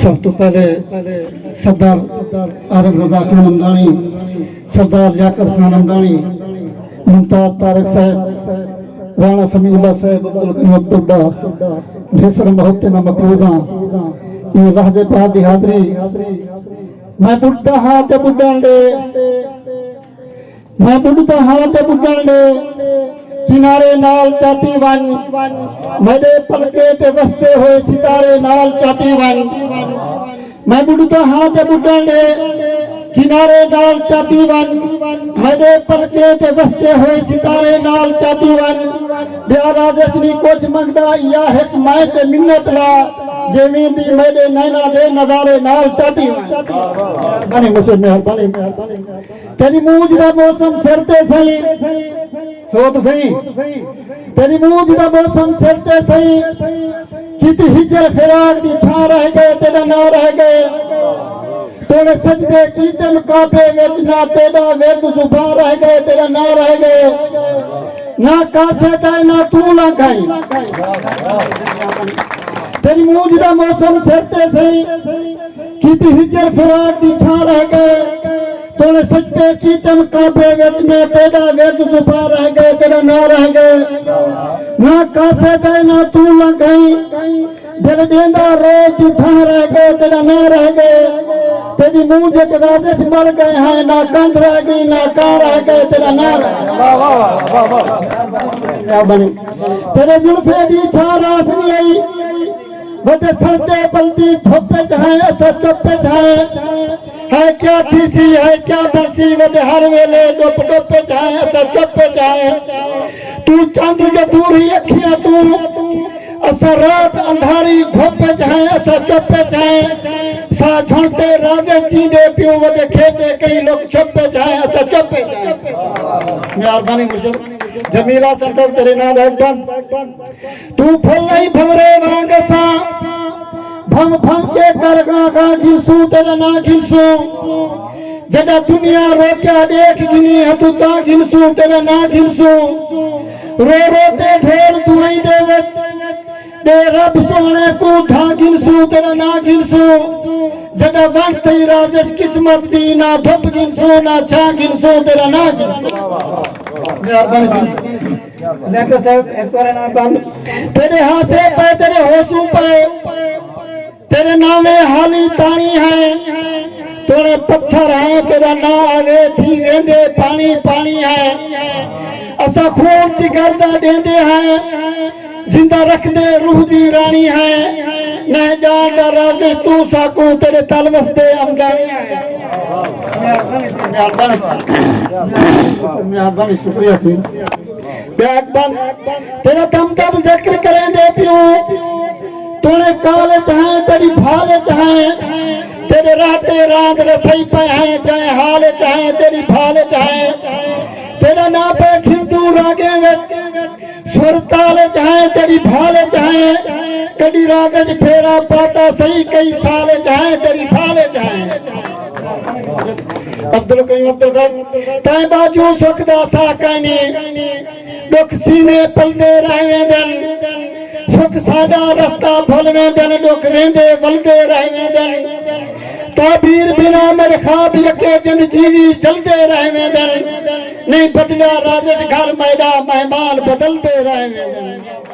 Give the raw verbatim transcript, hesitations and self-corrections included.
سب توں پہلے سردار عارف رضا خان ہمداݨی، سردار لیاقت خان ہمداݨی، ممتاز طارق صاحب، رانا سمیع اللہ صاحب، عبدالقیوم عبداللہ، ڈھیسر محبتیں نال مقبوض ہاں۔ ایں لحظے پار دی حاضری۔ میں ٻڈھدا ہاں تے ٻڈھݨ ݙے، میں ٻڈھدا ہاں تے ٻڈھݨ ݙے، کنارے نال چاتی ونڄ، میݙے پلکیں تے وسدے ہوئے ستارے نال چاتی ونڄ۔ میں ٻڈھدا ہاں تے ٻڈھݨ ݙے، کنارے نال چاتی ونڄ، میݙے پلکیں تے وسدے ہوئے ستارے نال چاتی ونڄ۔ ٻیا رازش نی کجھ منگدا، ایہا ہک میں تے منت لا، جیویں دی میݙے نیناں دے نظارے نال چاتی ونڄ۔ مہربانی مجھ، مہربانی، مہربانی۔ تیݙی مونجھ دا موسم سر تے سئیں، سوت سئیں۔ تیݙی مونجھ دا موسم سر تے سئیں، کیتی ہجر فراق دی چھاں رہ ڳئے، تیݙا ناں رہ ڳئے۔ توڑے سجدے کیتن کعبے وچ، نہ تیݙا ورد زباں رہ ڳئے، تیݙا ناں رہ ڳئے۔ نہ قاصد ہے نہ توں لنگھ آئیں۔ تیݙی مونجھ دا موسم سر تے سئیں، کیتی ہجر فراق دی چھاں رہ ڳئے۔ توڑے سجدے کیتن کعبے وچ، نہ تیݙا ورد زباں رہ ڳئے، تیݙا ناں رہ ڳئے۔ نہ قاصد ہے نہ توں لنگھ آئیں، دل ݙیندا روز دی دھاں رہ ڳئے، تیݙا ناں رہ ڳئے۔ تیݙی مونجھ اچ رازش مر ڳئے ہیں، نہ کندھ رہ ڳئی، نہ کاں رہ ڳئے، تیݙا ناں رہ ڳئے۔ واہ، واہ، واہ، واہ، واہ۔ کیا بݨی؟ تیݙے زلفیں دی چھاں راس نی آئی، ودے سڑدے بلدی دھپ اچ ہیں، اساں چپ اچ ہیں۔ ہے کیا تھیسی، ہے کیا بݨسی، ودے ہر ویلے ݙپ ݙپ اچ ہیں، اساں چپ اچ ہیں۔ توں چندر جو دور ہی اکھیاں توں، اساں رات اندھاری گھپ اچ ہیں، اساں چپ اچ ہیں۔ ساہ گھݨ تے رازش جیندے پیوں، ودے کھیݙے کئی لک چھپ اچ ہیں، اساں چپ اچ ہیں۔ مہربانی مرشد۔ جمیلہ سینٹر تیݙے ناں دا ہک بند۔ توں پھل نہیں بھنورے وانگ اساں، بھنو بھنو کے کر غاں غاں گھنسوں، تیݙا ناں گھنسوں۔ جݙاں دنیا روکیا ݙیکھ گھنی ہتھوں تاں گھنسوں، تیݙا ناں گھنسوں۔ رو رو تے ڈھول دعائیں دے وچ، ݙے رب سوہݨے کوں دھاں گھنسوں، تیݙا ناں گھنسوں۔ جݙاں ونڈ تھئی رازش قسمت دی، نہ دھپ گھنسوں نہ چھاں گھنسوں، تیݙا ناں گھنسوں۔ مہربانی سئیں۔ لیاقت صاحب، ہک وار ناں بند۔ تیݙے ہاسے پئے، تیݙے ہوسوں پئے، تیݙے ناویں حالی تاݨی ہیں۔ توڑے پتھر ہیں، تیݙا ناں آوے، تھی ویندے پاݨی پاݨی ہیں۔ اساں خون جگر دا ݙیندے ہیں، زندہ رکھدے روح دی راݨی ہیں۔ نہ جان دا رازش توں ساکوں، تیݙے تل وسدے امداݨی ہیں۔ مہربانی، مہربانی، شکریہ سئیں۔ ٻیا ہک بند، تیݙا دم دم ذکر کریندے پیوں۔ توڑے کال اچ ہیں، تیݙی بھال اچ ہیں، تیݙے راہ تے راند رسائی پئے ہیں، جئیں حال اچ ہیں، تیݙی بھال اچ ہیں۔ تیݙا ناں پئے گھندوں راڳیں وچ، سر تال اچ ہیں، تیݙی بھال اچ ہیں۔ کݙی راڳ اچ پھیرا پاتا سہی، کئی سال اچ ہیں، تیݙی بھال اچ ہیں۔ عبدالقیوم عبدالغنی، تیں ٻاجھوں سکھ دا ساہ کائنی، ݙکھ سینے پلدے رہ ویندن۔ سکھ ساݙا رستہ بھل ویندن، ݙکھ ویندے ولدے رہ ویندن۔ تعبیر بنا میݙے خواب یکے جند جیوی جلدے رہ ویندن۔ نہیں بدلیا رازش گھر میݙا، مہمان بدلدے رہ ویندن۔